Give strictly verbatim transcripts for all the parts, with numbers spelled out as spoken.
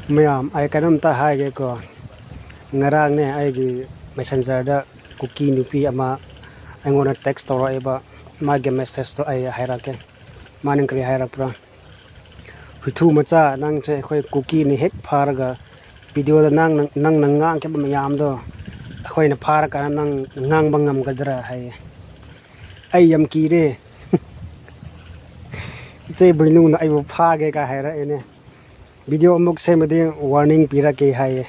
ꯃꯌꯥꯝ, ꯑꯩ ꯀꯩꯅꯣꯝꯇ ꯍꯥꯏꯒꯦꯀꯣ꯫ ꯉꯔꯥꯡꯅꯦ, ꯑꯩꯒꯤ ꯃꯦꯁꯦꯟꯖꯔꯗ ꯀꯨꯀꯤ ꯅꯨꯄꯤ ꯑꯃ ꯑꯩꯉꯣꯟꯗ ꯇꯦꯛꯁ ꯇꯧꯔꯛꯑꯦꯕ꯫ ꯃꯥꯒꯤ ꯃꯦꯁꯦꯖꯇꯣ ꯑꯩ ꯍꯥꯏꯔꯛꯀꯦ꯫ ꯃꯥꯅ ꯀꯔꯤ ꯍꯥꯏꯔꯛꯄ꯭ꯔꯥ? "ꯍꯨꯏꯊꯨ ꯃꯆꯥ, ꯅꯪꯁꯦ ꯑꯩꯈꯣꯏ ꯀꯨꯀꯤꯅ ꯍꯦꯛ ꯐꯥꯔꯒ, ꯚꯤꯗꯤꯑꯣꯗ ꯅꯪꯅ, ꯅꯪꯅ ꯉꯥꯡꯈꯤꯕ ꯃꯌꯥꯝꯗꯣ ꯑꯩꯈꯣꯏꯅ ꯐꯥꯔꯀꯥꯟꯗ ꯅꯪ ꯉꯥꯡꯕ ꯉꯝꯒꯗ꯭ꯔꯥ?" ꯍꯥꯏꯌꯦ꯫ ꯑꯩ ꯌꯥꯝ ꯀꯤꯔꯦ꯫ ꯏꯆꯦ ꯕꯩꯅꯨꯅ ꯑꯩꯕꯨ ꯐꯥꯒꯦ ꯀꯥꯏ ꯍꯥꯏꯔꯛꯑꯦꯅꯦ꯫ ꯚꯤꯗꯤꯑꯣ ꯑꯃꯨꯛ ꯁꯦꯝꯃꯗꯤ ꯋꯥꯔꯅꯤꯡ ꯄꯤꯔꯛꯀꯦ ꯍꯥꯏꯌꯦ꯫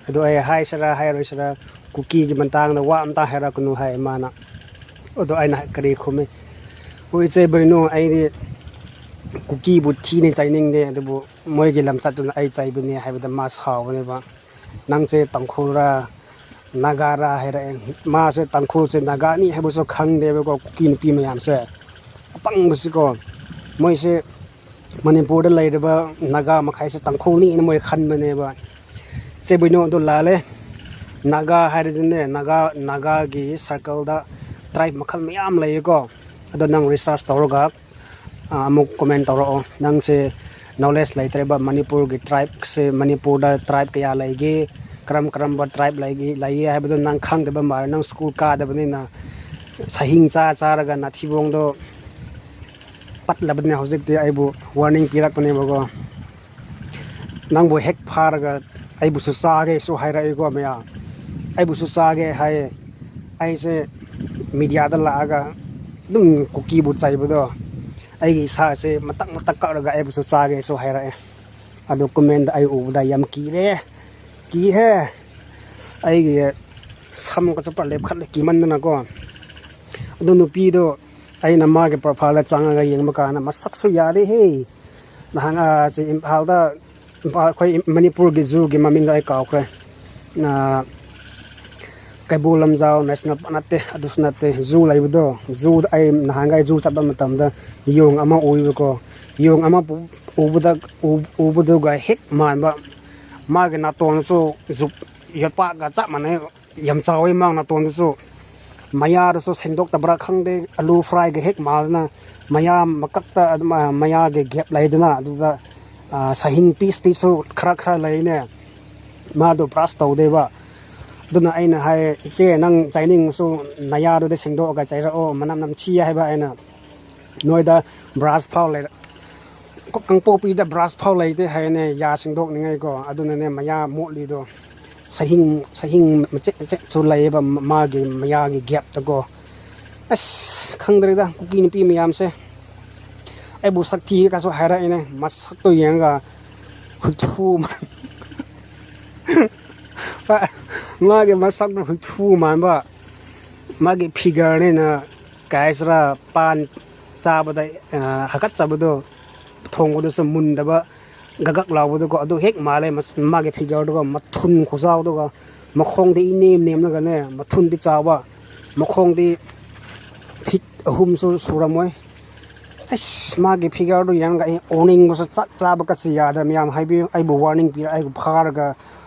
ꯑꯗꯣ ꯑꯩ ꯍꯥꯏꯁꯤꯔꯥ ꯍꯥꯏꯔꯣꯏꯁꯤꯔꯥ, ꯀꯨꯀꯤꯒꯤ ꯃꯇꯥꯡꯗ ꯋꯥ ꯑꯝꯇ ꯍꯥꯏꯔꯛꯀꯅꯨ ꯍꯥꯏ ꯃꯥꯅ꯫ ꯑꯗꯣ ꯑꯩꯅ ꯀꯔꯤ ꯈꯨꯝꯃꯤ? "ꯍꯣꯏ ꯏꯆꯦ ꯕꯩꯅꯨ, ꯑꯩꯗꯤ ꯀꯨꯀꯤꯕꯨ ꯊꯤꯅ ꯆꯩꯅꯤꯡꯗꯦ, ꯑꯗꯨꯕꯨ ꯃꯣꯏꯒꯤ ꯂꯝꯆꯠꯇꯨꯅ ꯑꯩ ꯆꯩꯕꯅꯦ" ꯍꯥꯏꯕꯗ ꯃꯥ ꯁꯥꯎꯕꯅꯦꯕ꯫ "ꯅꯪꯁꯦ ꯇꯥꯡꯈꯨꯜꯔꯥ, ꯅꯥꯒꯥꯔꯥ?" ꯍꯥꯏꯔꯛꯑꯦ꯫ ꯃꯥꯁꯦ ꯇꯥꯡꯈꯨꯜꯁꯦ ꯅꯥꯒꯥꯅꯤ ꯍꯥꯏꯕꯁꯨ ꯈꯪꯗꯦꯕꯀꯣ, ꯀꯨꯀꯤ ꯅꯨꯄꯤ ꯃꯌꯥꯝꯁꯦ꯫ ꯑꯄꯪꯕꯁꯤꯀꯣ, ꯃꯣꯏꯁꯦ ꯃꯅꯤꯄꯨꯔꯗ ꯂꯩꯔꯤꯕ ꯅꯥꯒꯥ ꯃꯈꯩꯁꯦ ꯇꯥꯡꯈꯨꯜꯅꯤꯅ ꯃꯣꯏ ꯈꯟꯕꯅꯦꯕ꯫ ꯆꯦ ꯕꯩꯅꯣ, ꯑꯗꯨ ꯂꯥꯜꯂꯦ꯫ ꯅꯥꯒꯥ ꯍꯥꯏꯔꯗꯤꯅꯦ, ꯅꯥꯒꯥ, ꯅꯥꯒꯥꯒꯤ ꯁꯔꯀꯜꯗ ꯇ꯭ꯔꯥꯏꯕ ꯃꯈꯜ ꯃꯌꯥꯝ ꯂꯩꯌꯦꯀꯣ꯫ ꯑꯗꯣ ꯅꯪ ꯔꯤꯁꯔꯁ ꯇꯧꯔꯒ, ꯑ, ꯑꯃꯨꯛ ꯀꯣꯃꯦꯟ ꯇꯧꯔꯛꯑꯣ꯫ ꯅꯪꯁꯦ ꯅꯣꯂꯦꯖ ꯂꯩꯇ꯭ꯔꯦꯕ, ꯃꯅꯤꯄꯨꯔꯒꯤ ꯇ꯭ꯔꯥꯏꯕꯁꯦ, ꯃꯅꯤꯄꯨꯔꯗ ꯇ꯭ꯔꯥꯏꯕ ꯀꯌꯥ ꯂꯩꯒꯦ, ꯀꯔꯝ ꯀꯔꯝꯕ ꯇ꯭ꯔꯥꯏꯕ ꯂꯩꯒꯦ, ꯂꯩꯌꯦ ꯍꯥꯏꯕꯗꯣ ꯅꯪ ꯈꯪꯗꯕ ꯃꯥꯜꯂꯦ꯫ ꯅꯪ ꯁ꯭ꯀꯨꯜ ꯀꯥꯗꯕꯅꯤꯅ ꯁꯍꯤꯡ ꯆꯥ ꯆꯥꯔꯒ ꯅꯥꯊꯤꯕꯣꯡꯗꯣ ꯄꯠꯂꯕꯅꯤꯅ ꯍꯧꯖꯤꯛꯇꯤ ꯑꯩꯕꯨ ꯋꯥꯔꯅꯤꯡ ꯄꯤꯔꯛꯄꯅꯦꯕꯀꯣ꯫ "ꯅꯪꯕꯨ ꯍꯦꯛ ꯐꯥꯔꯒ ꯑꯩꯕꯨꯁꯨ ꯆꯥꯒꯦꯁꯨ ꯍꯥꯏꯔꯛꯏꯀꯣ ꯃꯌꯥꯝ꯫ ꯑꯩꯕꯨꯁꯨ ꯆꯥꯒꯦ ꯍꯥꯏꯌꯦ꯫ ꯑꯩꯁꯦ ꯃꯤꯗꯤꯌꯥꯗ ꯂꯥꯛꯑꯒ ꯑꯗꯨꯝ ꯀꯨꯀꯤꯕꯨ ꯆꯩꯕꯗꯣ, ꯑꯩꯒꯤ ꯏꯁꯥꯁꯦ ꯃꯇꯛ ꯃꯇꯛ ꯀꯛꯑꯒ ꯑꯩꯕꯨꯁꯨ ꯆꯥꯒꯦꯁꯨ ꯍꯥꯏꯔꯛꯑꯦ꯫ ꯑꯗꯨ ꯀꯣꯃꯦꯟꯗ ꯑꯩ ꯎꯕꯗ ꯌꯥꯝ ꯀꯤꯔꯦ, ꯀꯤꯍꯦ꯫ ꯑꯩꯒꯤ ꯁꯝꯒꯁꯦ ꯄꯨꯔꯥ ꯂꯦꯞꯈꯠꯂꯦ ꯀꯤꯃꯟꯗꯅꯀꯣ꯫ ꯑꯗꯨ ꯅꯨꯄꯤꯗꯣ, ꯑꯩꯅ ꯃꯥꯒꯤ ꯄ꯭ꯔꯣꯐꯥꯏꯜꯗ ꯆꯪꯉꯒ ꯌꯦꯡꯕ ꯀꯥꯟꯗ ꯃꯁꯛꯁꯨ ꯌꯥꯗꯦꯍꯦ꯫ ꯅꯍꯥꯟ, ꯑ, ꯁꯤ ꯏꯝꯐꯥꯜꯗ, ꯏꯝꯐꯥꯜ, ꯑꯩꯈꯣꯏ ꯃꯅꯤꯄꯨꯔꯒꯤ ꯖꯨꯒꯤ ꯃꯃꯤꯡꯗꯣ ꯑꯩ ꯀꯥꯎꯈ꯭ꯔꯦ꯫ ꯑ, ꯀꯩꯕꯨꯜ ꯂꯝꯖꯥꯎ ꯅꯦꯁꯅꯦꯜ ꯄꯥꯔꯛ ꯅꯠꯇꯦ, ꯑꯗꯨꯁꯨ ꯅꯠꯇꯦ, ꯖꯨ ꯂꯩꯕꯗꯣ, ꯖꯨꯗ ꯑꯩ ꯅꯍꯥꯟꯒꯩ ꯖꯨ ꯆꯠꯄ ꯃꯇꯝꯗ ꯌꯣꯡ ꯑꯃ ꯎꯏꯕꯀꯣ꯫ ꯌꯣꯡ ꯑꯃ ꯄꯨ-, ꯎꯕꯗ, ꯎ-, ꯎꯕꯗꯨꯒ ꯍꯦꯛ ꯃꯥꯟꯕ꯫ ꯃꯥꯒꯤ ꯅꯥꯇꯣꯟꯁꯨ ꯖꯨ-, ꯌꯣꯠꯄꯥꯛꯀ ꯆꯞ ꯃꯥꯟꯅꯩ꯫ ꯌꯥꯝ ꯆꯥꯎꯋꯤ ꯃꯥ ꯅꯥꯇꯣꯟꯗꯨꯁꯨ꯫ ꯃꯌꯥꯗꯨꯁꯨ ꯁꯦꯡꯗꯣꯛꯇꯕ꯭ꯔꯥ ꯈꯪꯗꯦ, ꯑꯂꯨ ꯐ꯭ꯔꯥꯏꯒ ꯍꯦꯛ ꯃꯥꯟꯗꯅ꯫ ꯃꯌꯥ ꯃꯀꯛꯇ ꯑꯗꯨꯝ, ꯑ, ꯃꯌꯥꯒꯤ ꯒꯦꯞ ꯂꯩꯗꯅ, ꯑꯗꯨꯗ ꯁꯍꯤꯡ ꯄꯤꯁ ꯄꯤꯁꯁꯨ ꯈꯔ ꯈꯔ ꯂꯩꯅꯦ꯫ ꯃꯥꯗꯣ ꯕ꯭ꯔꯁ ꯇꯧꯗꯦꯕ꯫ ꯑꯗꯨꯅ ꯑꯩꯅ ꯍꯥꯏ, "ꯏꯆꯦ, ꯅꯪ ꯆꯥꯏꯅꯤꯡꯁꯨ ꯅꯌꯥꯗꯨꯗ ꯁꯦꯡꯗꯣꯛꯑꯒ ꯆꯥꯏꯔꯛꯑꯣ, ꯃꯅꯝ ꯅꯝꯊꯤ" ꯍꯥꯏꯕ ꯑꯩꯅ꯫ "ꯅꯣꯏꯗ ꯕ꯭ꯔꯁ ꯐꯥꯎ ꯂꯩꯔ-, ꯀꯥꯡꯄꯣꯛꯄꯤꯗ ꯕ꯭ꯔꯁ ꯐꯥꯎ ꯂꯩꯇꯦ ꯍꯥꯏꯅꯦ, ꯌꯥ ꯁꯦꯡꯗꯣꯛꯅꯤꯡꯉꯥꯏꯀꯣ꯫ ꯑꯗꯨꯅꯅꯦ ꯃꯌꯥ ꯃꯣꯠꯂꯤꯗꯣ꯫ ꯁꯍꯤꯡ, ꯁꯍꯤꯡ ꯃꯆꯦꯠ ꯃꯆꯦꯠꯁꯨ ꯂꯩꯌꯦꯕ ꯃꯥꯒꯤ ꯃꯌꯥꯒꯤ ꯒꯦꯞꯇꯀꯣ꯫ ꯑꯁ, ꯈꯪꯗ꯭ꯔꯦꯗ, ꯀꯨꯀꯤ ꯅꯨꯄꯤ ꯃꯌꯥꯝꯁꯦ꯫ ꯑꯩꯕꯨ ꯁꯛ ꯊꯤꯌꯦ ꯀꯥꯏꯁꯨ ꯍꯥꯏꯔꯛꯏꯅꯦ꯫ ꯃꯁꯛꯇꯣ ꯌꯦꯡꯉꯒ ꯍꯨꯏꯊꯨ ꯃꯥꯟ-, ꯃꯥꯒꯤ ꯃꯁꯛꯇꯣ ꯍꯨꯏꯊꯨ ꯃꯥꯟꯕ, ꯃꯥꯒꯤ ꯐꯤꯒꯔꯅꯤꯅ ꯀꯩ ꯍꯥꯏꯁꯤꯔꯥ, ꯄꯥꯟ ꯆꯥꯕꯗ, ꯑ, ꯍꯥꯀꯠꯆꯕꯗꯣ, ꯊꯣꯡꯕꯗꯁꯨ ꯃꯨꯟꯗꯕ, ꯒꯒꯛ ꯂꯥꯎꯕꯗꯨꯀꯣ, ꯑꯗꯨ ꯍꯦꯛ ꯃꯥꯜꯂꯦ꯫ ꯃꯥꯒꯤ ꯐꯤꯒꯔꯗꯨꯒ, ꯃꯊꯨꯟ ꯈꯨꯆꯥꯎꯗꯨꯒ, ꯃꯈꯣꯡꯗꯤ ꯏꯅꯦꯝ ꯅꯦꯝꯂꯒꯅꯦ, ꯃꯊꯨꯟꯗꯤ ꯆꯥꯎꯕ, ꯃꯈꯣꯡꯗꯤ ꯐꯤꯠ ꯑꯍꯨꯝꯁꯨ ꯁꯨꯔꯝꯃꯣꯏ꯫ ꯑꯁ, ꯃꯥꯒꯤ ꯐꯤꯒꯔꯗꯨ ꯌꯦꯡꯉꯒ ꯑꯩ ꯑꯣꯅꯤꯡꯕꯁꯨ, ꯆꯥꯛ ꯆꯥꯕ ꯀꯠꯁꯤ ꯌꯥꯗ꯭ꯔꯦ꯫ ꯃꯌꯥꯝ ꯍꯥꯏꯕꯤꯌꯨ, ꯑꯩꯕꯨ ꯋꯥꯔꯅꯤꯡ ꯄꯤꯔ, ꯑꯩꯕꯨ ꯐꯥꯔꯒ,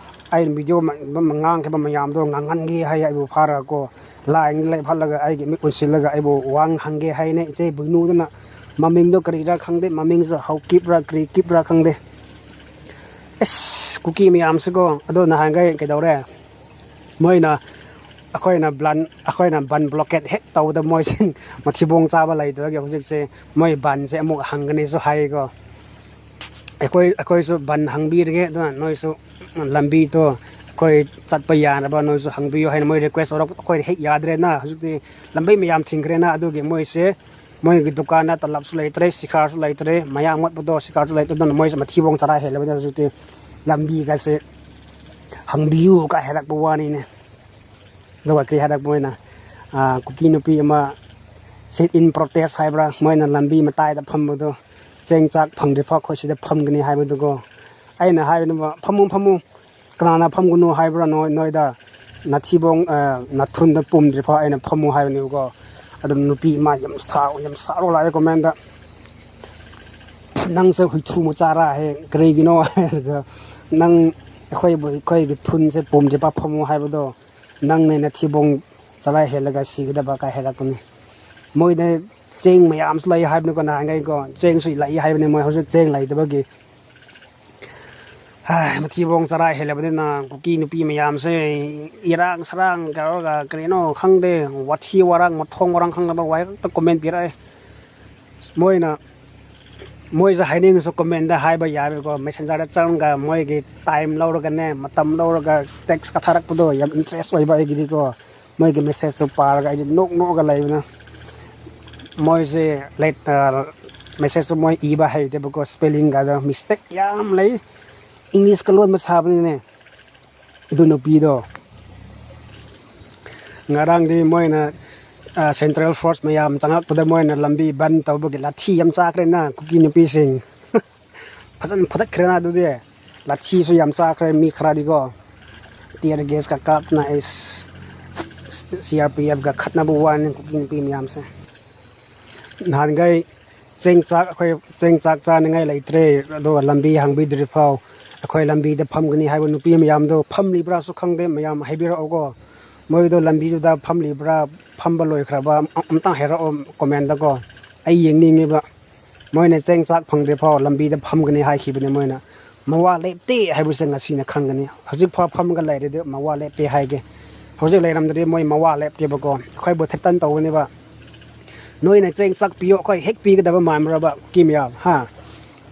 ꯑꯩꯅ ꯚꯤꯗꯤꯑꯣ ꯃ-, ꯃ-, ꯉꯥꯡꯈꯤꯕ ꯃꯌꯥꯝꯗꯣ ꯉꯥꯡꯍꯟꯒꯦ ꯍꯥꯏ꯫ ꯑꯩꯕꯨ ꯐꯥꯔꯒꯀꯣ, ꯂꯥꯏꯟꯗ ꯂꯦꯞꯍꯜꯂꯒ ꯑꯩꯒꯤ ꯃꯤꯠ ꯎꯟꯁꯤꯜꯂꯒ ꯑꯩꯕꯨ ꯋꯥ ꯍꯪꯒꯦ ꯍꯥꯏꯅꯦ꯫ ꯏꯆꯦ ꯕꯨꯏꯅꯨꯗꯨꯅ, ꯃꯃꯤꯡꯗꯣ ꯀꯔꯤꯔꯥ ꯈꯪꯗꯦ, ꯃꯃꯤꯡꯁꯨ ꯍꯧꯀꯤꯞꯔꯥ ꯀꯔꯤ ꯀꯤꯞꯔꯥ ꯈꯪꯗꯦ꯫ ꯑꯁ, ꯀꯨꯀꯤ ꯃꯌꯥꯝꯁꯤꯀꯣ꯫ ꯑꯗꯣ ꯅꯍꯥꯟꯈꯩ ꯀꯩꯗꯧꯔꯦ? ꯃꯣꯏꯅ, ꯑꯩꯈꯣꯏꯅ ꯕ꯭ꯂꯟ-, ꯑꯩꯈꯣꯏꯅ ꯕꯟ ꯕ꯭ꯂꯣꯀꯦꯠ ꯍꯦꯛ ꯇꯧꯕꯗ ꯃꯣꯏꯁꯤꯡ ꯃꯊꯤꯕꯣꯡ ꯆꯥꯕ ꯂꯩꯇꯕꯒꯤ ꯍꯧꯖꯤꯛꯁꯦ ꯃꯣꯏ ꯕꯟꯁꯦ ꯑꯃꯨꯛ ꯍꯪꯒꯅꯤꯁꯨ ꯍꯥꯏꯀꯣ꯫ ꯑꯩꯈꯣꯏ, ꯑꯩꯈꯣꯏꯁꯨ ꯕꯟ ꯍꯪꯕꯤꯔꯒꯦ, ꯑꯗꯨꯅ ꯅꯣꯏꯁꯨ ꯂꯝꯕꯤꯗꯣ ꯑꯩꯈꯣꯏ ꯆꯠꯄ ꯌꯥꯅꯕ ꯅꯣꯏꯁꯨ ꯍꯪꯕꯤꯌꯨ ꯍꯥꯏꯅ ꯃꯣꯏ ꯔꯤꯀ꯭ꯋꯦꯁ ꯇꯧꯔꯛꯄ꯫ ꯑꯩꯈꯣꯏ ꯍꯦꯛ ꯌꯥꯗ꯭ꯔꯦꯅ, ꯍꯧꯖꯤꯛꯇꯤ ꯂꯝꯕꯤ ꯃꯌꯥꯝ ꯊꯤꯡꯈ꯭ꯔꯦꯅ, ꯑꯗꯨꯒꯤ ꯃꯣꯏꯁꯦ ꯃꯣꯏꯒꯤ ꯗꯨꯀꯥꯟꯗ ꯇꯂꯞꯁꯨ ꯂꯩꯇ꯭ꯔꯦ, ꯁꯤꯈꯥꯔꯁꯨ ꯂꯩꯇ꯭ꯔꯦ, ꯃꯌꯥ ꯃꯣꯠꯄꯗꯣ ꯁꯤꯈꯥꯔꯁꯨ ꯂꯩꯇ꯭ꯔꯦ, ꯑꯗꯨꯅ ꯃꯣꯏꯁꯦ ꯃꯊꯤꯕꯣꯡ ꯆꯔꯥ ꯍꯦꯜꯂꯕꯅꯤꯅ ꯍꯧꯖꯤꯛꯇꯤ ꯂꯝꯕꯤꯒꯁꯦ ꯍꯪꯕꯤꯌꯨ ꯀꯥꯏ ꯍꯥꯏꯔꯛꯄ ꯋꯥꯅꯤꯅꯦ꯫ ꯑꯗꯨꯒ ꯀꯔꯤ ꯍꯥꯏꯔꯛꯄ ꯃꯣꯏꯅ, ꯑꯥ, ꯀꯨꯀꯤ ꯅꯨꯄꯤ ꯑꯃ sit in protest ꯍꯥꯏꯕ꯭ꯔꯥ, ꯃꯣꯏꯅ ꯂꯝꯕꯤ ꯃꯇꯥꯏꯗ ꯐꯝꯕꯗꯣ, ꯆꯦꯡ ꯆꯥꯛ ꯐꯪꯗ꯭ꯔꯤꯐꯥꯎ ꯑꯩꯈꯣꯏ ꯁꯤꯗ ꯐꯝꯒꯅꯤ ꯍꯥꯏꯕꯗꯨꯀꯣ꯫ ꯑꯩꯅ ꯍꯥꯏꯕꯅꯦꯕ, "ꯐꯝꯃꯨ, ꯐꯝꯃꯨ, ꯀꯅꯥꯅ ꯐꯝꯒꯅꯨ ꯍꯥꯏꯕ꯭ꯔꯥ ꯅꯣꯏ, ꯅꯣꯏꯗ? ꯅꯊꯤꯕꯣꯡ, ꯑ, ꯅꯊꯨꯟꯗ ꯄꯨꯝꯗ꯭ꯔꯤꯐꯥꯎ ꯑꯩꯅ ꯐꯝꯃꯨ" ꯍꯥꯏꯕꯅꯦꯕꯀꯣ꯫ ꯑꯗꯨꯝ ꯅꯨꯄꯤ ꯑꯃ ꯌꯥꯝ ꯁꯥꯎ-, ꯌꯥꯝ ꯁꯥꯎꯔꯒ ꯂꯥꯛꯑꯦ ꯀꯣꯃꯦꯟꯗ, "ꯅꯪꯁꯦ ꯍꯨꯏꯊꯨ ꯃꯆꯥꯔꯥ ꯍꯦ, ꯀꯔꯤꯒꯤꯅꯣ?" ꯍꯥꯏꯔꯒ, "ꯅꯪ ꯑꯩꯈꯣꯏꯕꯨ, ꯑꯩꯈꯣꯏꯒꯤ ꯊꯨꯟꯁꯦ ꯄꯨꯝꯗ꯭ꯔꯤꯐꯥꯎ ꯐꯝꯃꯨ ꯍꯥꯏꯕꯗꯣ, ꯅꯪꯅ ꯅꯊꯤꯕꯣꯡ ꯆꯔꯥ ꯍꯦꯜꯂꯒ ꯁꯤꯒꯗꯕ" ꯀꯥꯏ ꯍꯥꯏꯔꯛꯄꯅꯤ꯫ ꯃꯣꯏꯗ ꯆꯦꯡ ꯃꯌꯥꯝꯁꯨ ꯂꯩ ꯍꯥꯏꯕꯅꯤꯀꯣ, ꯅꯍꯥꯟꯈꯩꯀꯣ ꯆꯦꯡꯁꯨ ꯂꯩ ꯍꯥꯏꯕꯅꯤ꯫ ꯃꯣꯏ ꯍꯧꯖꯤꯛ ꯆꯦꯡ ꯂꯩꯇꯕꯒꯤ ꯍꯥꯏ, ꯃꯊꯤꯕꯣꯡ ꯆꯔꯥ ꯍꯦꯜꯂꯕꯅꯤꯅ ꯀꯨꯀꯤ ꯅꯨꯄꯤ ꯃꯌꯥꯝꯁꯦ ꯏꯔꯥꯡ ꯁꯔꯥꯡ ꯇꯧꯔꯒ ꯀꯔꯤꯅꯣ ꯈꯪꯗꯦ, ꯋꯥꯊꯤ ꯋꯥꯔꯥꯡ ꯃꯊꯣꯡ ꯃꯔꯥꯡ ꯈꯪꯗꯕ ꯋꯥꯍꯩ ꯈꯛꯇ ꯀꯣꯃꯦꯟ ꯄꯤꯔꯛꯑꯦ꯫ ꯃꯣꯏꯅ ꯃꯣꯏꯁꯦ ꯍꯥꯏꯅꯤꯡꯉꯁꯨ ꯀꯣꯃꯦꯟꯗ ꯍꯥꯏꯕ ꯌꯥꯔꯣꯏꯀꯣ, ꯃꯦꯁꯦꯟꯖꯔꯗ ꯆꯪꯉꯒ ꯃꯣꯏꯒꯤ ꯇꯥꯏꯝ ꯂꯧꯔꯒꯅꯦ, ꯃꯇꯝ ꯂꯧꯔꯒ ꯇꯦꯛꯁ ꯀꯥꯊꯔꯛꯄꯗꯣ ꯌꯥꯝ ꯏꯟꯇꯔꯦꯁ ꯑꯣꯏꯕ ꯑꯩꯒꯤꯗꯤꯀꯣ꯫ ꯃꯣꯏꯒꯤ ꯃꯦꯁꯦꯖꯇꯣ ꯄꯥꯔꯒ ꯑꯩꯗꯤ ꯅꯣꯛ ꯅꯣꯛꯑꯒ ꯂꯩꯕꯅ꯫ ꯃꯣꯏꯁꯦ ꯂꯦꯠ ꯃꯦꯁꯦꯖꯇꯣ ꯃꯣꯏ ꯏꯕ ꯍꯩꯇꯦꯕꯀꯣ, ꯁ꯭ꯄꯦꯂꯤꯡꯒꯗ ꯃꯤꯁꯇꯦꯛ ꯌꯥꯝ ꯂꯩ꯫ ꯏꯪꯂꯤꯁꯀ ꯂꯣꯟꯕ ꯁꯥꯕꯅꯤꯅꯦ ꯑꯗꯨ ꯅꯨꯄꯤꯗꯣ꯫ ꯉꯔꯥꯡꯗꯤ ꯃꯣꯏꯅ ꯁꯦꯟꯇ꯭ꯔꯦꯜ ꯐꯣꯔꯁ ꯃꯌꯥꯝ ꯆꯪꯉꯛꯄꯗ ꯃꯣꯏꯅ ꯂꯝꯕꯤ ꯕꯟ ꯇꯧꯕꯒꯤ ꯂꯥꯊꯤ ꯌꯥꯝ ꯆꯥꯈ꯭ꯔꯦꯅ ꯀꯨꯀꯤ ꯅꯨꯄꯤꯁꯤꯡ꯫ ꯐꯖꯅ ꯐꯨꯗꯠꯈ꯭ꯔꯦꯅ ꯑꯗꯨꯗꯤ꯫ ꯂꯥꯊꯤꯁꯨ ꯌꯥꯝ ꯆꯥꯈ꯭ꯔꯦ ꯃꯤ ꯈꯔꯗꯤꯀꯣ꯫ ꯇꯤꯌꯔ ꯒꯦꯁꯀ ꯀꯥꯞꯇꯅ ꯑꯩꯁ ꯁꯤ ꯑꯥꯔ ꯄꯤ ꯑꯦꯐꯀ ꯈꯠꯅꯕ ꯋꯥꯅꯤ ꯀꯨꯀꯤ ꯅꯨꯄꯤ ꯃꯌꯥꯝꯁꯦ꯫ ꯅꯍꯥꯟꯈꯩ ꯆꯦꯡ ꯆꯥꯛ ꯑꯩꯈꯣꯏ ꯆꯦꯡ ꯆꯥꯛ ꯆꯥꯅꯤꯡꯉꯥꯏ ꯂꯩꯇ꯭ꯔꯦ, ꯑꯗꯨꯒ ꯂꯝꯕꯤ ꯍꯥꯡꯕꯤꯗ꯭ꯔꯤ ꯐꯥꯎ ꯑꯩꯈꯣꯏ ꯂꯝꯕꯤꯗ ꯐꯝꯒꯅꯤ ꯍꯥꯏꯕ ꯅꯨꯄꯤ ꯃꯌꯥꯝꯗꯣ ꯐꯝꯂꯤꯕ꯭ꯔꯥꯁꯨ ꯈꯪꯗꯦ꯫ ꯃꯌꯥꯝ ꯍꯥꯏꯕꯤꯔꯛꯑꯣꯀꯣ, ꯃꯣꯏꯗꯣ ꯂꯝꯕꯤꯗꯨꯗ ꯐꯝꯂꯤꯕ꯭ꯔꯥ, ꯐꯝꯕ ꯂꯣꯏꯈ꯭ꯔꯕ ꯑꯝ-, ꯑꯝꯇꯪ ꯍꯥꯏꯔꯛꯑꯣ ꯀꯣꯃꯦꯟꯗꯀꯣ, ꯑꯩ ꯌꯦꯡꯅꯤꯡꯉꯤꯕ꯫ ꯃꯣꯏꯅ ꯆꯦꯡ ꯆꯥꯛ ꯐꯪꯗ꯭ꯔꯤ ꯐꯥꯎ ꯂꯝꯕꯤꯗ ꯐꯝꯒꯅꯤ ꯍꯥꯏꯈꯤꯕꯅꯤ ꯃꯣꯏꯅ꯫ ꯃꯋꯥ ꯂꯦꯞꯇꯦ ꯍꯥꯏꯕꯁꯦ ꯉꯁꯤꯅ ꯈꯪꯒꯅꯤ꯫ ꯍꯧꯖꯤꯛ ꯐꯥꯎ ꯐꯝꯃꯒ ꯂꯩꯔꯗꯤ ꯃꯋꯥ ꯂꯦꯞꯄꯦ ꯍꯥꯏꯒꯦ꯫ ꯍꯧꯖꯤꯛ ꯂꯩꯔꯝꯗ꯭ꯔꯗꯤ ꯃꯣꯏ ꯃꯋꯥ ꯂꯦꯞꯇꯦꯕꯀꯣ, ꯑꯩꯈꯣꯏꯕꯨ ꯊꯦꯇꯟ ꯇꯧꯒꯅꯦꯕ꯫ ꯅꯣꯏꯅ ꯆꯦꯡ ꯆꯥꯛ ꯄꯤꯌꯣ, ꯑꯩꯈꯣꯏ ꯍꯦꯛ ꯄꯤꯒꯗꯕ ꯃꯥꯟꯕ꯭ꯔꯕ ꯀꯨꯀꯤ ꯃꯌꯥꯝ? ꯍꯥ?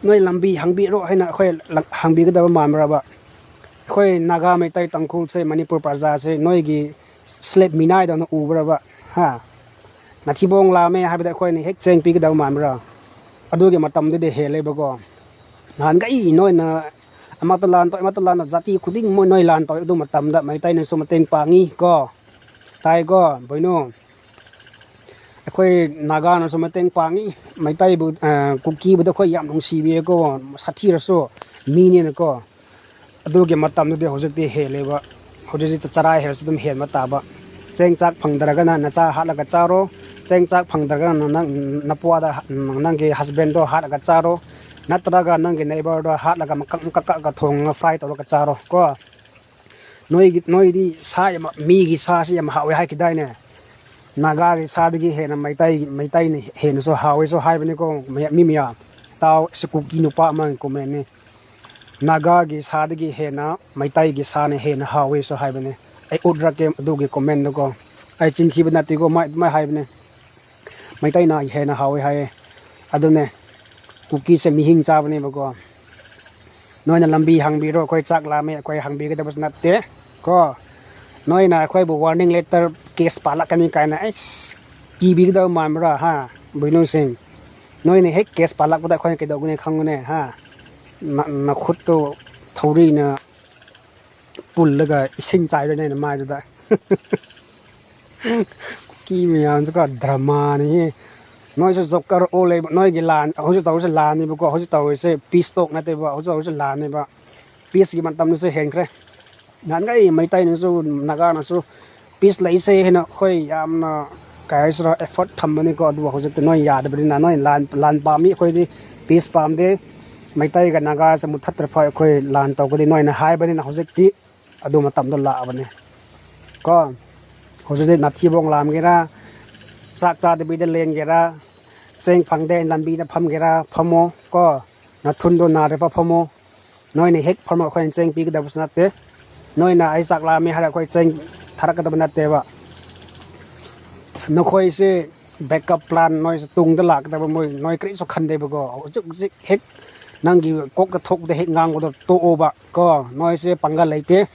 ꯅꯣꯏ ꯂꯝꯕꯤ ꯍꯥꯡꯕꯤꯔꯣ ꯍꯥꯏꯅ ꯑꯩꯈꯣꯏ ꯂ-, ꯍꯥꯡꯕꯤꯒꯗꯕ ꯃꯥꯟꯕ꯭ꯔꯕ? ꯑꯩꯈꯣꯏ ꯅꯥꯒꯥ, ꯃꯩꯇꯩ, ꯇꯥꯡꯈꯨꯜꯁꯦ, ꯃꯅꯤꯄꯨꯔ ꯄ꯭ꯔꯖꯥꯁꯦ ꯅꯣꯏꯒꯤ ꯁ꯭ꯂꯦꯕ ꯃꯤꯅꯥꯏꯗꯧꯅ ꯎꯕ꯭ꯔꯕ? ꯍꯥ? ꯃꯊꯤꯕꯣꯡ ꯂꯥꯝꯃꯦ ꯍꯥꯏꯕꯗ ꯑꯩꯈꯣꯏꯅ ꯍꯦꯛ ꯆꯦꯡ ꯄꯤꯒꯗꯕ ꯃꯥꯟꯕ꯭ꯔꯥ? ꯑꯗꯨꯒꯤ ꯃꯇꯝꯗꯨꯗꯤ ꯍꯦꯜꯂꯦꯕꯀꯣ꯫ ꯅꯍꯥꯟꯈꯩ ꯅꯣꯏꯅ ꯑꯃꯠꯇ ꯂꯥꯟ ꯇꯧ, ꯑꯃꯠꯇ ꯂꯥꯟ ꯇꯧ, ꯖꯥꯇꯤ ꯈꯨꯗꯤꯡ ꯃꯣꯏ ꯅꯣꯏ ꯂꯥꯟ ꯇꯧꯋꯦ꯫ ꯑꯗꯨ ꯃꯇꯝꯗ ꯃꯩꯇꯩꯅꯁꯨ ꯃꯇꯦꯡ ꯄꯥꯡꯉꯤ ꯀꯣ꯫ ꯇꯥꯏꯀꯣ, ꯕꯣꯏꯅꯣ? ꯑꯩꯈꯣꯏ ꯅꯥꯒꯥꯅꯁꯨ ꯃꯇꯦꯡ ꯄꯥꯡꯉꯤ꯫ ꯃꯩꯇꯩꯕꯨ, ꯑ, ꯀꯨꯀꯤꯕꯨꯗ ꯑꯩꯈꯣꯏ ꯌꯥꯝ ꯅꯨꯡꯁꯤꯕꯤꯌꯦꯀꯣ, ꯁꯥꯊꯤꯔꯁꯨ ꯃꯤꯅꯤꯅꯀꯣ꯫ ꯑꯗꯨꯒꯤ ꯃꯇꯝꯗꯨꯗꯤ ꯍꯧꯖꯤꯛꯇꯤ ꯍꯦꯜꯂꯦꯕ꯫ ꯍꯧꯖꯤꯛꯇꯤ ꯆꯔꯥ ꯍꯦꯜꯂꯁꯨ ꯑꯗꯨꯝ ꯍꯦꯟꯕ ꯇꯥꯕ꯫ ꯆꯦꯡ ꯆꯥꯛ ꯐꯪꯗ꯭ꯔꯒꯅ ꯅꯆꯥ ꯍꯥꯠꯂꯒ ꯆꯥꯔꯣ꯫ ꯆꯦꯡ ꯆꯥꯛ ꯐꯪꯗ꯭ꯔꯒꯅ ꯅꯪ, ꯅꯄ꯭ꯋꯥꯗ, ꯅꯪꯒꯤ ꯍꯁꯕꯦꯟꯗꯣ ꯍꯥꯠꯂꯒ ꯆꯥꯔꯣ꯫ ꯅꯠꯇ꯭ꯔꯒ ꯅꯪꯒꯤ ꯅꯦꯕꯔꯗꯣ ꯍꯥꯠꯂꯒ ꯃꯀꯛ ꯃꯀꯛ ꯀꯛꯑꯒ ꯊꯣꯡꯉꯒ ꯐ꯭ꯔꯥꯏ ꯇꯧꯔꯒ ꯆꯥꯔꯣ ꯀꯣ꯫ ꯅꯣꯏꯒꯤ, ꯅꯣꯏꯗꯤ ꯁꯥ ꯌꯥꯝ, ꯃꯤꯒꯤ ꯁꯥꯁꯤ ꯌꯥꯝ ꯍꯥꯎꯋꯦ ꯍꯥꯏꯈꯤꯗꯥꯏꯅꯦ? ꯅꯥꯒꯥꯒꯤ ꯁꯥꯗꯒꯤ ꯍꯦꯟꯅ ꯃꯩꯇꯩ, ꯃꯩꯇꯩꯅ ꯍꯦꯟꯅꯁꯨ ꯍꯥꯎꯋꯦꯁꯨ ꯍꯥꯏꯕꯅꯤꯀꯣ ꯃꯤ ꯃꯌꯥꯝ꯫ ꯇꯥꯎ, ꯁꯤ ꯀꯨꯀꯤ ꯅꯨꯄꯥ ꯑꯃꯒꯤ ꯀꯣꯃꯦꯟꯅꯤ꯫ ꯅꯥꯒꯥꯒꯤ ꯁꯥꯗꯒꯤ ꯍꯦꯟꯅ ꯃꯩꯇꯩꯒꯤ ꯁꯥꯅ ꯍꯦꯟꯅ ꯍꯥꯎꯋꯦꯁꯨ ꯍꯥꯏꯕꯅꯦ꯫ ꯑꯩ ꯎꯠꯂꯛꯀꯦ ꯑꯗꯨꯒꯤ comment ꯗꯨꯀꯣ꯫ ꯑꯩ ꯆꯤꯟ ꯊꯤꯕ ꯅꯠꯇꯦꯀꯣ, ꯃꯥꯏ-, ꯑꯗꯨꯃꯥꯏ ꯍꯥꯏꯕꯅꯦ꯫ ꯃꯩꯇꯩꯅ ꯍꯦꯟꯅ ꯍꯥꯎꯋꯦ ꯍꯥꯏꯌꯦ꯫ ꯑꯗꯨꯅꯦ, ꯀꯨꯀꯤꯁꯦ ꯃꯤꯍꯤꯡ ꯆꯥꯕꯅꯦꯕꯀꯣ꯫ ꯅꯣꯏꯅ ꯂꯝꯕꯤ ꯍꯪꯕꯤꯔꯣ, ꯑꯩꯈꯣꯏ ꯆꯥꯛ ꯂꯥꯝꯃꯦ, ꯑꯩꯈꯣꯏ ꯍꯪꯕꯤꯒꯗꯕꯁꯨ ꯅꯠꯇꯦ ꯀꯣ꯫ ꯅꯣꯏꯅ ꯑꯩꯈꯣꯏꯕꯨ warning letter, case ꯄꯥꯜꯂꯛꯀꯅꯤ ꯀꯥꯏꯅ, ꯑꯩꯁ, ꯀꯤꯕꯤꯒꯗꯕ ꯃꯥꯟꯕ꯭ꯔꯥ, ꯍꯥ, ꯕꯣꯏꯅꯨꯁꯤꯡ? ꯅꯣꯏꯅ ꯍꯦꯛ case ꯄꯥꯜꯂꯛꯄꯗ ꯑꯩꯈꯣꯏꯅ ꯀꯩꯗꯧꯒꯅꯤ ꯈꯪꯉꯨꯅꯦ, ꯍꯥ? ꯅ-, ꯅꯈꯨꯠꯇꯣ ꯊꯧꯔꯤꯅ ꯄꯨꯜꯂꯒ ꯏꯁꯤꯡ ꯆꯥꯏꯗꯣꯏꯅꯦ ꯅꯃꯥꯏꯗꯨꯗ꯫ ꯀꯨꯀꯤ ꯃꯌꯥꯝꯁꯤꯀꯣ, drama ꯅꯤꯍꯦ꯫ ꯅꯣꯏꯁꯨ ꯖꯣꯀꯔ ꯑꯣꯜꯂꯦꯕ꯫ ꯅꯣꯏꯒꯤ ꯂꯥꯟ, ꯍꯧꯖꯤꯛ ꯇꯧꯔꯤꯁꯦ ꯂꯥꯟꯅꯦꯕꯀꯣ꯫ ꯍꯧꯖꯤꯛ ꯇꯧꯔꯤꯁꯦ peace talk ꯅꯠꯇꯦꯕ꯫ ꯍꯧꯖꯤꯛ ꯇꯧꯔꯤꯁꯦ ꯂꯥꯟꯅꯦꯕ꯫ Peace ꯀꯤ ꯃꯇꯝꯁꯦ ꯍꯦꯟꯈ꯭ꯔꯦ꯫ ꯅꯍꯥꯟꯈꯩ ꯃꯩꯇꯩꯅꯁꯨ, ꯅꯥꯒꯥꯅꯁꯨ peace ꯂꯩꯁꯦ ꯍꯥꯏꯅ ꯑꯩꯈꯣꯏ ꯌꯥꯝꯅ, ꯀꯩ ꯍꯥꯏꯁꯤꯔꯥ, effort ꯊꯝꯕꯅꯤꯀꯣ꯫ ꯑꯗꯨꯕꯨ ꯍꯧꯖꯤꯛꯇꯤ ꯅꯣꯏ ꯌꯥꯗꯕꯅꯤꯅ, ꯅꯣꯏ ꯂꯥꯟ, ꯂꯥꯟ ꯄꯥꯝꯃꯤ, ꯑꯩꯈꯣꯏꯗꯤ peace ꯄꯥꯝꯗꯦ꯫ ꯃꯩꯇꯩꯒ ꯅꯥꯒꯥꯁꯦ ꯃꯨꯠꯊꯠꯇ꯭ꯔ ꯐꯥꯎ ꯑꯩꯈꯣꯏ ꯂꯥꯟ ꯇꯧꯒꯅꯤ ꯅꯣꯏꯅ ꯍꯥꯏꯕꯅꯤꯅ ꯍꯧꯖꯤꯛꯇꯤ ꯑꯗꯨ ꯃꯇꯝꯗꯣ ꯂꯥꯛꯑꯕꯅꯦ ꯀꯣ꯫ ꯍꯧꯖꯤꯛꯇꯤ ꯅꯥꯊꯤꯕꯣꯡ ꯂꯥꯝꯒꯦꯔꯥ, ꯆꯥꯛ ꯆꯥꯗꯕꯤꯗ ꯂꯦꯟꯒꯦꯔꯥ, ꯆꯦꯡ ꯐꯪꯗꯦ ꯂꯝꯕꯤꯗ ꯐꯝꯒꯦꯔꯥ ꯐꯝꯃꯣ ꯀꯣ, ꯅꯊꯨꯟꯗꯣ ꯅꯥꯔꯕ ꯐꯝꯃꯣ꯫ ꯅꯣꯏꯅ ꯍꯦꯛ ꯐꯝꯃꯣ, ꯑꯩꯈꯣꯏꯅ ꯆꯦꯡ ꯄꯤꯒꯗꯕꯁꯨ ꯅꯠꯇꯦ꯫ ꯅꯣꯏꯅ "ꯑꯩ ꯆꯥꯛ ꯂꯥꯝꯃꯦ" ꯍꯥꯏꯔ ꯑꯩꯈꯣꯏ ꯆꯦꯡ ꯊꯥꯔꯛꯀꯗꯕ ꯅꯠꯇꯦꯕ꯫ ꯅꯈꯣꯏꯁꯦ backup plan, ꯅꯣꯏꯁꯦ ꯇꯨꯡꯗ ꯂꯥꯛꯀꯗꯕ, ꯃꯣꯏ, ꯅꯣꯏ ꯀꯔꯤꯁꯨ ꯈꯟꯗꯦꯕꯀꯣ꯫ ꯍꯧꯖꯤꯛ ꯍꯧꯖꯤꯛ ꯍꯦꯛ ꯅꯪꯒꯤ ꯀꯣꯛꯇ ꯊꯣꯛꯄꯗ ꯍꯦꯛ ꯉꯥꯡꯕꯗꯣ ꯇꯣꯛꯑꯣꯕ ꯀꯣ꯫ ꯅꯣꯏꯁꯦ ꯄꯥꯡꯒꯜ ꯂꯩꯇꯦ꯫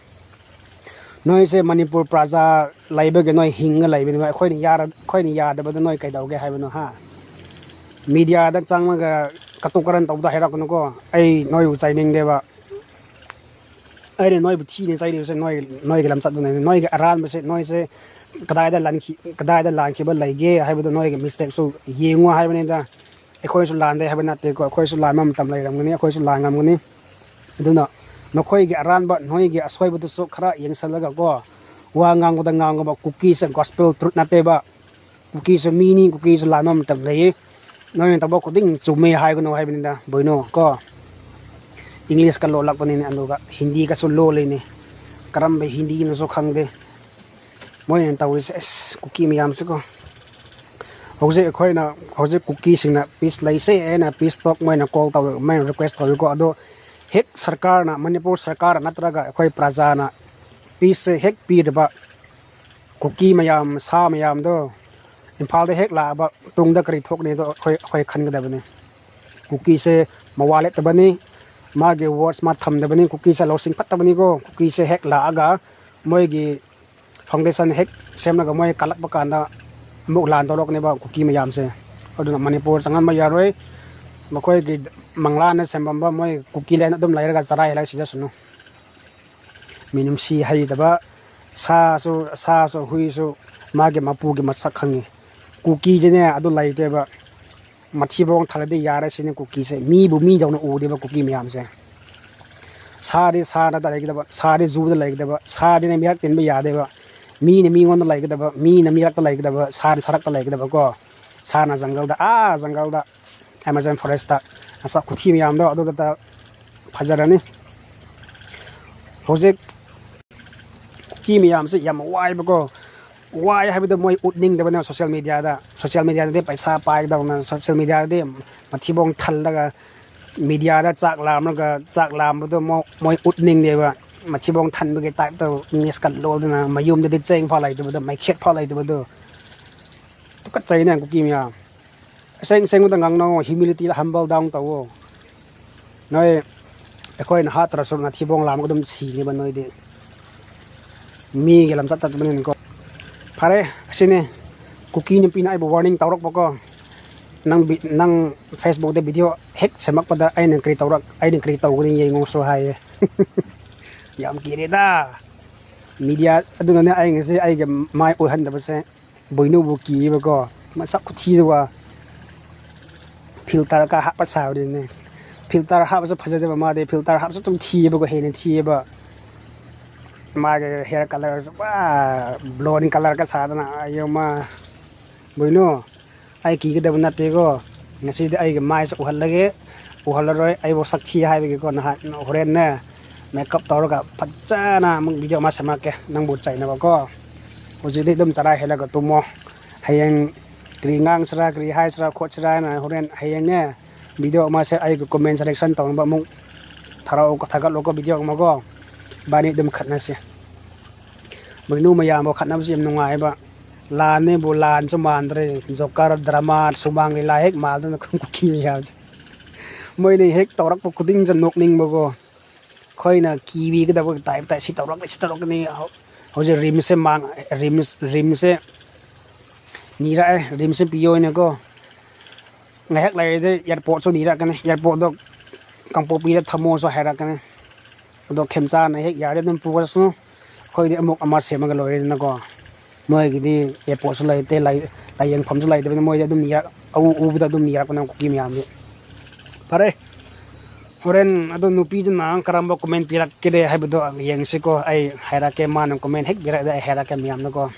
ꯅꯣꯏꯁꯦ ꯃꯅꯤꯄꯨꯔ ꯄ꯭ꯔꯖꯥ ꯂꯩꯕꯒꯤ ꯅꯣꯏ ꯍꯤꯡꯉ ꯂꯩꯕꯅꯤꯕ꯫ ꯑꯩꯈꯣꯏꯅ ꯌꯥꯔ-, ꯑꯩꯈꯣꯏꯅ ꯌꯥꯗꯕꯗ ꯅꯣꯏ ꯀꯩꯗꯧꯒꯦ ꯍꯥꯏꯕꯅꯣ, ꯍꯥ? Media ꯗ ꯆꯪꯉꯒ ꯀꯇꯨ ꯀꯔꯟ ꯇꯧꯕꯗ ꯍꯥꯏꯔꯛꯀꯅꯨꯀꯣ꯫ ꯑꯩ ꯅꯣꯏꯕꯨ ꯆꯩꯅꯤꯡꯗꯦꯕ꯫ ꯑꯩꯅ ꯅꯣꯏꯕꯨ ꯊꯤꯅ ꯆꯩꯔꯤꯕꯁꯦ ꯅꯣꯏ, ꯅꯣꯏꯒꯤ ꯂꯝꯆꯠꯇꯨꯅꯅꯦ꯫ ꯅꯣꯏꯒꯤ ꯑꯔꯥꯟꯕꯁꯦ, ꯅꯣꯏꯁꯦ ꯀꯗꯥꯏꯗ ꯂꯥꯟꯈꯤ-, ꯀꯗꯥꯏꯗ ꯂꯥꯟꯈꯤꯕ ꯂꯩꯒꯦ ꯍꯥꯏꯕꯗꯣ ꯅꯣꯏꯒꯤ mistake ꯁꯨ ꯌꯦꯡꯉꯨ ꯍꯥꯏꯕꯅꯤꯗ꯫ ꯑꯩꯈꯣꯏꯁꯨ ꯂꯥꯟꯗꯦ ꯍꯥꯏꯕ ꯅꯠꯇꯦꯀꯣ꯫ ꯑꯩꯈꯣꯏꯁꯨ ꯂꯥꯟꯕ ꯃꯇꯝ ꯂꯩꯔꯝꯒꯅꯤ, ꯑꯩꯈꯣꯏꯁꯨ ꯂꯥꯟꯂꯝꯒꯅꯤ꯫ ꯑꯗꯨꯅ ꯅꯈꯣꯏꯒꯤ ꯑꯔꯥꯟꯕ, ꯅꯣꯏꯒꯤ ꯑꯁꯣꯏꯕꯗꯨꯁꯨ ꯈꯔ ꯌꯦꯡꯁꯜꯂꯒ ꯀꯣ, ꯋꯥ ꯉꯥꯡꯕꯗ ꯉꯥꯡꯉꯨꯕ꯫ ꯀꯨꯀꯤꯁꯦ gospel truth ꯅꯠꯇꯦꯕ꯫ ꯀꯨꯀꯤꯁꯨ ꯃꯤꯅꯤ, ꯀꯨꯀꯤꯁꯨ ꯂꯥꯟꯕ ꯃꯇꯝ ꯂꯩꯌꯦ꯫ ꯅꯣꯏꯅ ꯇꯧꯕ ꯈꯨꯗꯤꯡ ꯆꯨꯝꯃꯦ ꯍꯥꯏꯒꯅꯨ ꯍꯥꯏꯕꯅꯤꯗ, ꯕꯣꯏꯅꯣ ꯀꯣ꯫ English ꯀ ꯂꯣꯜꯂꯛꯄꯅꯤꯅꯦ, ꯑꯗꯨꯒ ꯍꯤꯟꯗꯤꯒꯁꯨ ꯂꯣꯜꯂꯤꯅꯦ꯫ ꯀꯔꯝꯕ ꯍꯤꯟꯗꯤꯅꯣꯁꯨ ꯈꯪꯗꯦ꯫ ꯃꯣꯏꯅ ꯇꯧꯔꯤꯁꯦ, ꯑꯁ, ꯀꯨꯀꯤ ꯃꯌꯥꯝꯁꯤꯀꯣ꯫ ꯍꯧꯖꯤꯛ ꯑꯩꯈꯣꯏꯅ, ꯍꯧꯖꯤꯛ ꯀꯨꯀꯤꯁꯤꯡꯅ peace ꯂꯩꯁꯦ ꯍꯥꯏꯅ peace talk ꯃꯣꯏꯅ call ꯇꯧ-, ꯃꯣꯏꯅ request ꯇꯧꯏꯀꯣ꯫ ꯑꯗꯣ ꯍꯦꯛ ꯁꯔꯀꯥꯔꯅ, ꯃꯅꯤꯄꯨꯔ ꯁꯔꯀꯥꯔ ꯅꯠꯇ꯭ꯔꯒ ꯑꯩꯈꯣꯏ ꯄ꯭ꯔꯖꯥꯅ ꯄꯤꯁꯁꯦ ꯍꯦꯛ ꯄꯤꯗꯕ, ꯀꯨꯀꯤ ꯃꯌꯥꯝ, ꯁꯥ ꯃꯌꯥꯝꯗꯣ ꯏꯝꯐꯥꯜꯗ ꯍꯦꯛ ꯂꯥꯛꯑꯕ ꯇꯨꯡꯗ ꯀꯔꯤ ꯊꯣꯛꯀꯅꯤꯗꯣ ꯑꯩꯈꯣꯏ, ꯑꯩꯈꯣꯏ ꯈꯟꯒꯗꯕꯅꯤ꯫ ꯀꯨꯀꯤꯁꯦ ꯃꯋꯥ ꯂꯦꯞꯇꯕꯅꯤ, ꯃꯥꯒꯤ ꯋꯥꯔꯗꯁ ꯃꯥ ꯊꯝꯗꯕꯅꯤ, ꯀꯨꯀꯤꯁꯦ ꯂꯧꯁꯤꯡ ꯐꯠꯇꯕꯅꯤꯀꯣ꯫ ꯀꯨꯀꯤꯁꯦ ꯍꯦꯛ ꯂꯥꯛꯑꯒ ꯃꯣꯏꯒꯤ ꯐꯥꯎꯟꯗꯦꯁꯟ ꯍꯦꯛ ꯁꯦꯝꯂꯒ ꯃꯣꯏ ꯀꯜꯂꯛꯄ ꯀꯥꯟꯗ ꯑꯃꯨꯛ ꯂꯥꯟ ꯇꯧꯔꯛꯀꯅꯦꯕ ꯀꯨꯀꯤ ꯃꯌꯥꯝꯁꯦ꯫ ꯑꯗꯨꯅ ꯃꯅꯤꯄꯨꯔ ꯆꯪꯍꯟꯕ ꯌꯥꯔꯣꯏ꯫ ꯃꯈꯣꯏꯒꯤ ꯃꯪꯂꯥꯟꯅ ꯁꯦꯝꯕꯝꯕ ꯃꯣꯏ ꯀꯨꯀꯤ ꯂꯦꯟ ꯑꯗꯨꯝ ꯂꯩꯔꯒ ꯆꯔꯥ ꯍꯦꯜꯂꯒ ꯁꯤꯖꯁꯅꯨ꯫ ꯃꯤꯅꯨꯡꯁꯤ ꯍꯩꯇꯕ, ꯁꯥꯁꯨ, ꯁꯥꯁꯨ ꯍꯨꯏꯁꯨ ꯃꯥꯒꯤ ꯃꯄꯨꯒꯤ ꯃꯁꯛ ꯈꯪꯉꯤ꯫ ꯀꯨꯀꯤꯗꯤꯅꯦ ꯑꯗꯨ ꯂꯩꯇꯦꯕ꯫ ꯃꯊꯤꯕꯣꯡ ꯊꯜꯂꯗꯤ ꯌꯥꯔꯦ ꯁꯤꯅꯤ ꯀꯨꯀꯤꯁꯦ꯫ ꯃꯤꯕꯨ ꯃꯤꯗꯧꯅ ꯎꯗꯦꯕ ꯀꯨꯀꯤ ꯃꯌꯥꯝꯁꯦ꯫ ꯁꯥꯗꯤ ꯁꯥꯗ ꯂꯩꯒꯗꯕ, ꯁꯥꯗꯤ ꯖꯨꯗ ꯂꯩꯒꯗꯕ, ꯁꯥꯗꯤꯅꯦ ꯃꯤꯔꯛ ꯇꯤꯟꯕ ꯌꯥꯗꯦꯕ꯫ ꯃꯤꯅ ꯃꯤꯉꯣꯟꯗ ꯂꯩꯒꯗꯕ, ꯃꯤꯅ ꯃꯤꯔꯛꯇ ꯂꯩꯒꯗꯕ, ꯁꯥꯅ ꯁꯔꯛꯇ ꯂꯩꯒꯗꯕꯀꯣ꯫ ꯁꯥꯅ ꯖꯪꯒꯜꯗ, ꯑꯥ ꯖꯪꯒꯜꯗ, ꯑꯦꯃꯥꯖꯣꯟ ꯐꯣꯔꯦꯁꯇ ꯃꯁꯛ ꯈꯨꯊꯤ ꯃꯌꯥꯝꯗꯣ ꯑꯗꯨꯗ ꯐꯖꯔꯅꯤ꯫ ꯍꯧꯖꯤꯛ ꯀꯨꯀꯤ ꯃꯌꯥꯝꯁꯦ ꯌꯥꯝ ꯋꯥꯏꯕꯀꯣ꯫ ꯋꯥꯏ ꯍꯥꯏꯕꯗꯣ ꯃꯣꯏ ꯎꯠꯅꯤꯡꯗꯕꯅꯦ ꯁꯣꯁꯤꯌꯦꯜ ꯃꯦꯗꯤꯌꯥꯗ꯫ ꯁꯣꯁꯤꯌꯦꯜ ꯃꯦꯗꯤꯌꯥꯗꯗꯤ ꯄꯩꯁꯥ ꯄꯥꯏꯒꯗꯧꯅ, ꯁꯣꯁꯤꯌꯦꯜ ꯃꯦꯗꯤꯌꯥꯗꯗꯤ ꯃꯊꯤꯕꯣꯡ ꯊꯜꯂꯒ ꯃꯦꯗꯤꯌꯥꯗ ꯆꯥꯛ ꯂꯥꯝꯂꯒ ꯆꯥꯛ ꯂꯥꯝꯕꯗꯣ ꯃꯣ-, ꯃꯣꯏ ꯎꯠꯅꯤꯡꯗꯦꯕ꯫ ꯃꯊꯤꯕꯣꯡ ꯊꯟꯕꯒꯤ ꯇꯥꯏꯞꯇ ꯏꯪꯂꯤꯁꯀ ꯂꯣꯜꯗꯅ ꯃꯌꯨꯝꯗꯗꯤ ꯆꯦꯡ ꯐꯥꯎ ꯂꯩꯇꯕꯗꯣ, ꯃꯩꯈꯦꯠ ꯐꯥꯎ ꯂꯩꯇꯕꯗꯣ꯫ ꯇꯨꯀꯠꯆꯩꯅꯦ ꯀꯨꯀꯤ ꯃꯌꯥꯝ꯫ ꯑꯁꯦꯡ ꯑꯁꯦꯡꯕꯗ ꯉꯥꯡꯅꯧ, humility humble down ꯇꯧꯋꯣ꯫ ꯅꯣꯏ ꯑꯩꯈꯣꯏꯅ ꯍꯥꯠꯇ꯭ꯔꯁꯨ ꯅꯊꯤꯕꯣꯡ ꯂꯥꯝꯃꯒ ꯑꯗꯨꯝ ꯁꯤꯅꯦꯕ ꯅꯣꯏꯗꯤ꯫ ꯃꯤꯒꯤ ꯂꯝꯆꯠ ꯆꯠꯇꯕꯅꯤꯅꯀꯣ꯫ ꯐꯔꯦ, ꯑꯁꯤꯅꯤ ꯀꯨꯀꯤ ꯅꯨꯄꯤꯅ ꯑꯩꯕꯨ warning ꯇꯧꯔꯛꯄꯀꯣ꯫ "ꯅꯪ ꯚꯤ-, ꯅꯪ Facebookꯇ video ꯍꯦꯛ ꯁꯦꯝꯃꯛꯄꯗ ꯑꯩꯅ ꯀꯔꯤ ꯇꯧꯔꯛ-, ꯑꯩꯅ ꯀꯔꯤ ꯇꯧꯒꯅꯤ ꯌꯦꯡꯉꯨꯁꯨ" ꯍꯥꯏꯌꯦ꯫ ꯌꯥꯝ ꯀꯤꯔꯦꯗ꯫ ꯃꯦꯗꯤꯌꯥ ꯑꯗꯨꯅꯅꯦ ꯑꯩ ꯉꯁꯤ ꯑꯩꯒꯤ ꯃꯥꯏ ꯎꯠꯍꯟꯗꯕꯁꯦ꯫ ꯕꯣꯏꯅꯨꯕꯨ ꯀꯤꯌꯦꯕꯀꯣ, ꯃꯁꯛ ꯈꯨꯊꯤꯗꯨꯒ꯫ ꯐꯤꯜꯇꯔꯒ ꯍꯥꯞꯄ ꯁꯥꯕꯅꯤꯅꯦ꯫ ꯐꯤꯜꯇꯔ ꯍꯥꯞꯄꯁꯨ ꯐꯖꯗꯦꯕ ꯃꯥꯗꯤ, ꯐꯤꯜꯇꯔ ꯍꯥꯞꯄꯁꯨ ꯑꯗꯨꯝ ꯊꯤꯌꯦꯕꯀꯣ, ꯍꯦꯟꯅ ꯊꯤꯌꯦꯕ꯫ ꯃꯥꯒꯤ hair colourꯁꯨ ꯄꯨꯔꯥ blonde colourꯒ ꯁꯥꯗꯅ, ꯑꯌꯣ ꯃꯥ꯫ ꯕꯣꯏꯅꯨ, ꯑꯩ ꯀꯤꯒꯗꯕ ꯅꯠꯇꯦꯀꯣ꯫ ꯉꯁꯤꯗꯤ ꯑꯩꯒꯤ ꯃꯥꯏꯁꯦ ꯎꯍꯜꯂꯒꯦ, ꯎꯍꯜꯂꯔꯣꯏ꯫ ꯑꯩꯕꯨ ꯁꯛ ꯊꯤ ꯍꯥꯏꯕꯒꯤꯀꯣ, ꯅꯍꯥꯟ ꯍꯣꯔꯦꯟꯅꯦ makeup ꯇꯧꯔꯒ ꯐꯖꯅ ꯑꯃꯨꯛ video ꯑꯃ ꯁꯦꯝꯃꯛꯀꯦ ꯅꯪꯕꯨ ꯆꯩꯅꯕꯀꯣ꯫ ꯍꯧꯖꯤꯛꯇꯤ ꯑꯗꯨꯝ ꯆꯔꯥ ꯍꯦꯜꯂꯒ ꯇꯨꯝꯃꯣ꯫ ꯍꯌꯦꯡ ꯀꯔꯤ ꯉꯥꯡꯁꯤꯔꯥ, ꯀꯔꯤ ꯍꯥꯏꯁꯤꯔꯥ ꯈꯣꯠꯁꯤꯔꯥ ꯍꯥꯏꯅ ꯍꯣꯔꯦꯟ ꯍꯌꯦꯡꯅꯦ video ꯑꯃꯁꯦ ꯑꯩꯒꯤ comment section ꯇꯧꯅꯕ ꯑꯃꯨꯛ ꯊꯥꯔꯛꯑꯣ, ꯊꯥꯒꯠꯂꯣꯀꯣ video ꯑꯃꯀꯣ꯫ ꯏꯕꯥꯅꯤ ꯑꯗꯨꯝ ꯈꯠꯅꯁꯦ꯫ ꯃꯣꯏꯅꯨ ꯃꯌꯥꯝꯕꯨ ꯈꯠꯅꯕꯁꯤ ꯌꯥꯝ ꯅꯨꯡꯉꯥꯏꯕ꯫ ꯂꯥꯟꯅꯦꯕꯨ ꯂꯥꯟꯁꯨ ꯃꯥꯟꯗ꯭ꯔꯦ꯫ Joker drama ꯁꯨꯃꯥꯡ ꯂꯤꯂꯥ ꯍꯦꯛ ꯃꯥꯟꯗꯅ ꯀꯨꯀꯤ ꯃꯌꯥꯝꯁꯦ꯫ ꯃꯣꯏꯅ ꯍꯦꯛ ꯇꯧꯔꯛꯄ ꯈꯨꯗꯤꯡꯁꯦ ꯅꯣꯛꯅꯤꯡꯕꯀꯣ꯫ ꯑꯩꯈꯣꯏꯅ ꯀꯤꯕꯤꯒꯗꯕ type ꯇ "ꯁꯤ ꯇꯧꯔꯛꯀꯅꯤ, ꯁꯤ ꯇꯧꯔꯛꯀꯅꯤ"꯫ ꯍꯧ-, ꯍꯧꯖꯤꯛ RIMS ꯁꯦ ꯃꯥꯡ-, RIMS, RIMS ꯁꯦ ꯅꯤꯔꯛꯑꯦ, RIMS ꯁꯦ ꯄꯤꯌꯣ ꯍꯥꯏꯅꯀꯣ꯫ ꯉꯥꯏꯍꯥꯛ ꯂꯩꯔꯗꯤ airport ꯁꯨ ꯅꯤꯔꯛꯀꯅꯤ, airport ꯇꯣ ꯀꯥꯡꯄꯣꯛꯄꯤꯗ ꯊꯝꯃꯣꯁꯨ ꯍꯥꯏꯔꯛꯀꯅꯤ꯫ ꯑꯗꯣ ꯈꯦꯝꯆꯥꯅ ꯍꯦꯛ ꯌꯥꯔꯗꯤ ꯑꯗꯨꯝ ꯄꯨꯈ꯭ꯔꯁꯅꯨ, ꯑꯩꯈꯣꯏꯗꯤ ꯑꯃꯨꯛ ꯑꯃ ꯁꯦꯝꯃꯒ ꯂꯣꯏꯔꯦꯗꯅꯀꯣ꯫ ꯃꯣꯏꯒꯤꯗꯤ airport ꯁꯨ ꯂꯩꯇꯦ, ꯂꯥꯏ-, ꯂꯥꯏꯌꯦꯡꯐꯝꯁꯨ ꯂꯩꯇꯕꯅꯤꯅ ꯃꯣꯏꯗꯤ ꯑꯗꯨꯝ ꯅꯤꯔꯛ-, ꯑꯎ ꯎꯕꯗ ꯑꯗꯨꯝ ꯅꯤꯔꯛꯄꯅꯦ ꯀꯨꯀꯤ ꯃꯌꯥꯝꯗꯤ꯫ ꯐꯔꯦ, ꯍꯣꯔꯦꯟ ꯑꯗꯣ ꯅꯨꯄꯤꯗꯨꯅ ꯀꯔꯝꯕ comment ꯄꯤꯔꯛꯀꯦ ꯍꯥꯏꯕꯗꯣ ꯌꯦꯡꯁꯤꯀꯣ꯫ ꯑꯩ ꯍꯥꯏꯔꯛꯀꯦ, ꯃꯥꯅ comment ꯍꯦꯛ ꯄꯤꯔꯛꯑꯗꯤ ꯑꯩ ꯍꯥꯏꯔꯛꯀꯦ ꯃꯌꯥꯝꯗꯀꯣ꯫